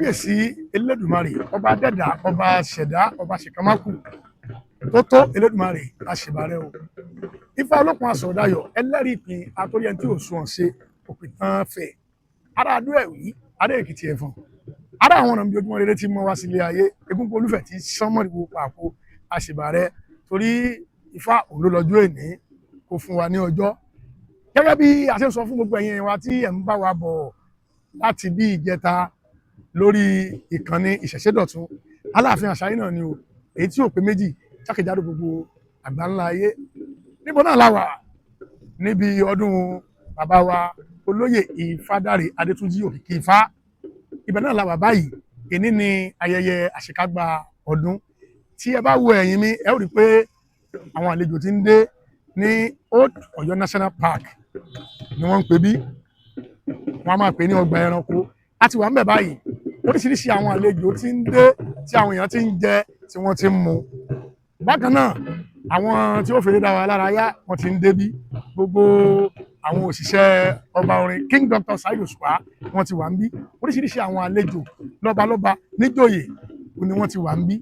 Kábíyèsí Elédùmarè, ọba dẹ́dà, ọba ṣẹ̀dá, ọba ṣèkámákù tó tó Elédùmarè, àṣìbàrẹ̀ o. Ifá olókun asọ̀dayọ̀, ẹlẹ́rìí ìpín, àtòrí ẹni tí ò sùn ọ̀ṣẹ́ òpìtàn fẹ̀, ará adó ẹ̀wí, ará Èkìtì ẹ̀fọ̀n, ará àwọn ọ̀nà bí ojúmọ́ rere ti mọ́ wá sílé ayé, egungun olúfẹ̀ tí sánmọ́rìwò pàpọ̀, àṣìbàrẹ̀ torí Ifá òun ló lọ́jọ́ èní kó fún wa ní ọjọ́. Gẹ́gẹ́ bí a ṣe ń sọ fún gbogbo ẹ̀yin wa tí ẹ̀ ń bá wa bọ̀ láti bí ìjẹta lórí ìkànnì Ìṣẹ̀ṣẹ̀dọ̀tun, Aláàfin àṣàyí náà ni o, èyí tí ò pé méjì jákèjádò gbogbo àgbáńlá ayé. Níbo náà la wà? Níbi ọdún bàbá wa, olóyè Ifádàrè Adétúnjì Òkìkí Ifá. Ibẹ̀ náà la wà báyìí. Èní ni ayẹyẹ àṣekágbá ọdún. Tí ẹ bá wo ẹ̀yìn mi, ẹ ó rí i pé àwọn àlejò tí ń dé ní Old Ọ̀yọ́ National Park ni wọ́n ń pè bí wọ́n á máa pè ní ọgbà ẹranko. A ti wà ń bẹ̀ báyìí. Oríṣiríṣi àwọn àlejò tí ń dé, tí àwọn èèyàn ti ń jẹ, tí wọ́n ti ń mu. Bákan náà, àwọn tí ó fèrè dá wa lára yá, wọ́n ti ń débí. Gbogbo àwọn òṣìṣẹ́ ọba orin King Dr. Saheed Òṣùpá, wọ́n ti wà ń bí. Oríṣiríṣi àwọn àlejò lọ́balọ́ba, níjòyè ni wọ́n ti wà ń bí.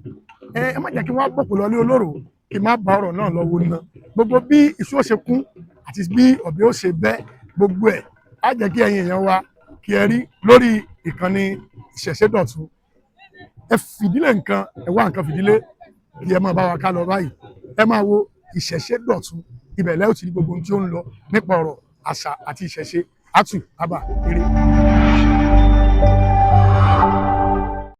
Ẹ má jẹ́ kí wọ́n bọ̀pọ̀ lọ ní olóró, kí n má bá ọ̀rọ̀ náà lọ́wọ́ ná. Gbogbo bí iṣu ó ṣe kún àti bí ọ̀bẹ ó ṣe bẹ́, gbogbo ẹ̀ á jẹ́ kí ẹ̀yin èèyàn wa kí ẹ rí lórí ìkànnì Ìṣẹ̀ṣẹ̀dọ̀tun. Ẹ fìdílé nǹkan, ẹ wá nǹkan fìdílé, kí ẹ máa bá wa ká lọ báyìí. Ẹ máa wo Ìṣẹ̀ṣẹ̀dọ̀tun, ibẹ̀ lẹ́ ò ti rí gbogbo ohun tí ó ń lọ nípa ọ̀rọ̀ àṣà àti ìṣẹ̀ṣe. Àtù àbà eré.